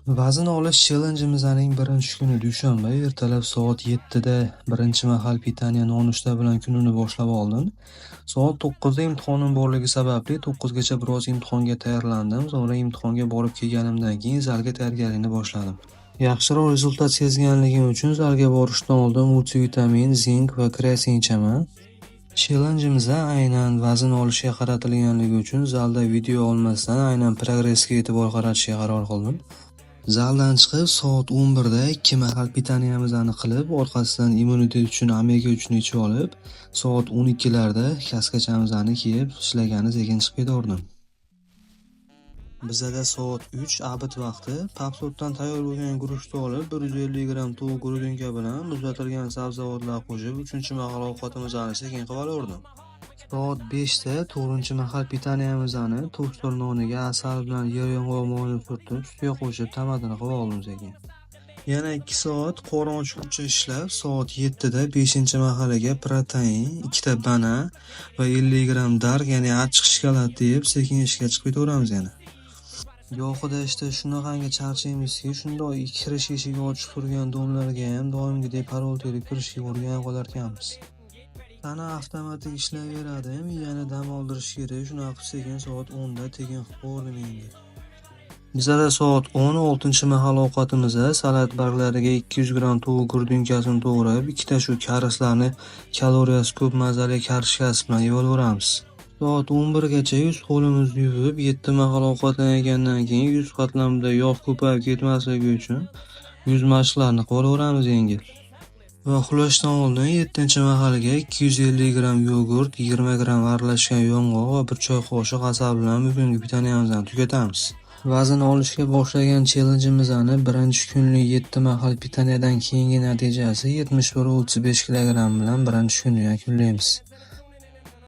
Vazn olish chellenjimizning birinchi kuni dushanba, ertalab soat 7 da birinchi mahal питание, nonushta bilan kunimni boshlab oldim. Soat 9 da imtihonim borligi sababli 9 gacha biroz imtihonga tayyorlandim. So'ngra imtihonga borib kelganimdan keyin zalga tayyorgarlikni boshladim. Yaxshiroq результат sezganligim uchun zalga borishdan oldin multivitamin, zink va kreatin ichaman. Chellenjimiz aynan vazn olishga qaratilganligi uchun zalda video olmasdan, aynan progressga e'tibor qaratishga qaror qildim. Zaldan chiqib, soat 11 da ikki mahal питания mizni qilib, orqasidan immunitet uchun omega 3 ni ichib olib, soat 12 larda kaskachamizni kiyib, ishlagani sekin chiqib ketaverdim. Bizada soat 3, обед vaqti. Popsotdan tayyor bo'lgan guruchni olib, 150 gramm tovuq грудинка bilan muzlatilgan sabzavotlar qo'shib, uchinchi mahal ovqatimizni sekin qilib olaverdim. Soat 5 da to'rtinchi mahal питания mizni toster noniga asal bilan yer yong'oq moyini surtib, sutga qo'shib, tamadini qilib oldim sekin. Yana 2 soat qorin ochguncha ishlab, soat 7 da beshinchi mahaliga protein, ikkita banan va 50 gramm dark, ya'ni achchiq shokoladni yeb, sekin ishga chiqib ketaveramiz yana. Gohida ishda shunaqangi charchaymizki, shundoq kirish eshigi ochiq turgan дом larga ham doimgidek parol terib kirishga o'rganib qolarkanmiz. Tana avtomatik ishlayveradi, miyani dam oldirish kerak. Shunaqa qilib sekin soat 10 da tekin qilib qo'yardim endi. Bizada soat 10, oltinchi mahal ovqatimiz salat barglariga 200 gramm tovuq грудинка sini to'g'rab, ikkita shu korislarni kaloriyasi ko'p, mazali kartoshkasi bilan yeb. Soat 11 gacha yuz qo'limizni yuvib, yetti mahal ovqatlangandan keyin yuz qatlamida yog' ko'payib ketmasligi uchun yuz mashqlarini qilib yengil. Va uxlashdan oldin yettinchi mahalga 250 gramm yogurt, 20 gramm aralashgan yong'oq va 1 choy qoshiq asal bilan bugungi питания mizni tugatamiz. Vazn olishga boshlagan chellenjimizni birinchi kunlik yetti mahal питания dan keyingi natijasi 71,35 kilogramm bilan birinchi kunni yakunlaymiz.